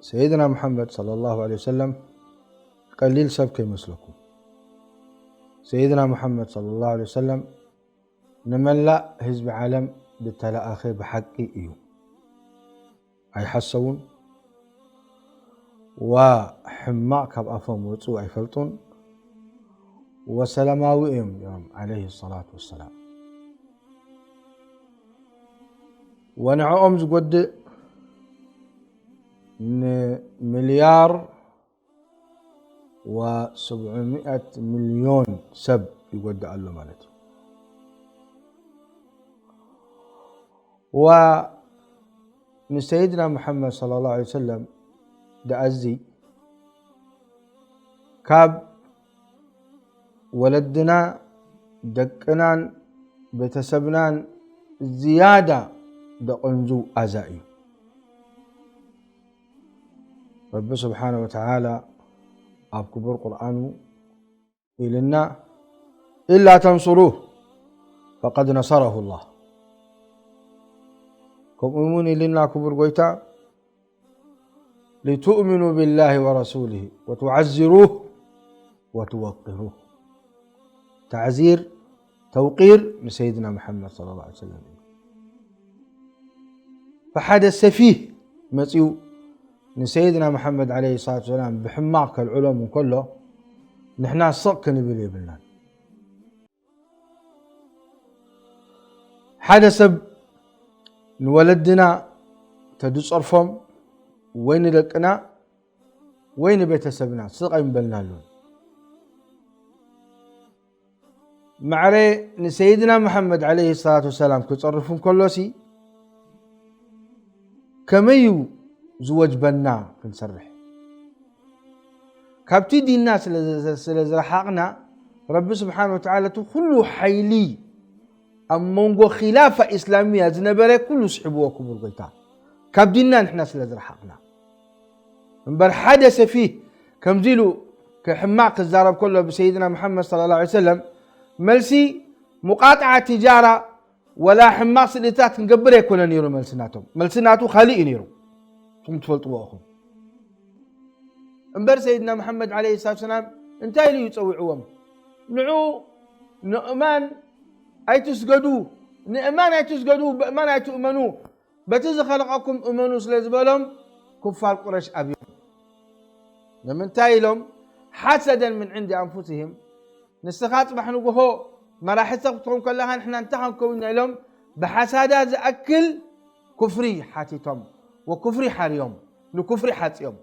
ሰይድና ሙሐመድ ሰለላሁ ዐለይሂ ወሰለም ቀሊል ሰብ ከይመስለኩም። ሰይድና ሙሐመድ ሰለላሁ ዐለይሂ ወሰለም ንመላእ ህዝቢ ዓለም ዝተለኣኸ ብሓቂ እዩ። ኣይሓሰውን፣ ዋ ሕማቕ ካብ ኣፎም ወፁ ኣይፈልጡን፣ ወሰላማዊ እዮም ነይሮም ዐለይሂ ሰላቱ ወሰላም። ወንዕኦም ዝጎድእ ንሚልያር ወሰብዑ ሚእቲ ሚልዮን ሰብ ይጎድእ ኣሎ ማለት እዩ። ዋ ንሰይድና ሙሐመድ ሰለላሁ ዐለይሂ ወሰለም ደኣዚ ካብ ወለድና፣ ደቅናን ቤተሰብናን ዝያዳ ደቐንዙ ኣዛ እዩ። ረቢ ስብሓነ ወተዓላ ኣብ ክቡር ቁርኣኑ ኢልና፣ "ኢላ ተንሱሩህ ፈቀድ ነሰረሁ ላህ." ከምኡ እውን ኢልና ክቡር ጎይታ፣ "ሊቱእሚኑ ቢላሂ ወረሱሊሂ ወቱዓዚሩህ ወቱወቂሩህ." ተዕዚር፣ ተውቂር ንሰይድና መሓመድ ሰለላሁ ዐለይሂ ወሰለም እዩ። ብሓደ ሰፊህ መፂኡ ንሰይድና መሓመድ ዐለይሂ ሰላቱ ወሰላም ብሕማቕ ከልዕሎም እንከሎ፣ ንሕና ስቕ ክንብል የብልናን። ሓደ ሰብ ንወለድና ተድጸርፎም ወይ ንደቅና ወይ ንቤተሰብና ስቕ ኣይምበልናሉን። ማዕረ ንሰይድና መሓመድ ዐለይሂ ሰላቱ ወሰላም ክጸርፍ እንከሎሲ ከመይ እዩ ዝወጅበና ክንሰርሕ? ካብቲ ዲንና ስለ፣ ስለ ዝረሓቕና፣ ረቢ ስብሓን ወተዓላ እቲ ኩሉ ሓይሊ ኣብ መንጎ ኺላፋ ኢስላምያ ዝነበረ ኩሉ ስሒብዎ፣ ክቡር ጎይታ፣ ካብ ዲንና ንሕና ስለ ዝረሓቕና። እምበር ሓደ ሰፊህ ከምዚ ኢሉ ክሕማቕ ክዛረብ ከሎ ብሰይድና መሓመድ ሰለላሁ ዐለይሂ ወሰለም፣ መልሲ ሙቃጥዓ ትጃራ ወላ ሕማቕ ስእልታት ክንገብር ኣይኮነ ነይሩ መልሲ ናቶም። መልሲ ናቱ ካልእ እዩ ነይሩ። እኹም ትፈልጥዎ ኢኹም። እምበር ሰይድና መሓመድ ዐለይሂ ሰላቱ ወሰላም እንታይ ኢሉ እዩ ጸዊዕዎም? ንዑ ንእማን ኣይትስገዱ፣ ንእማን ኣይትስገዱ፣ ብእማን ኣይትእመኑ፣ በቲ ዝኸለቐኩም እመኑ ስለ ዝበሎም ኩፋር ቁረሽ ኣብዮም። ንምንታይ ኢሎም? ሓሰደን ምን ዕንዲ ኣንፉሲሂም። ንስኻ ጽባሕ ንግሆ መራሒ ሰብ ክትኸውን ከለኻ ንሕና እንታይ ክንከውን ኢና ኢሎም ብሓሳዳ ዝኣክል ኩፍሪ ሓቲቶም ወኩፍሪ ሓርዮም፣ ንኩፍሪ ሓጽዮም።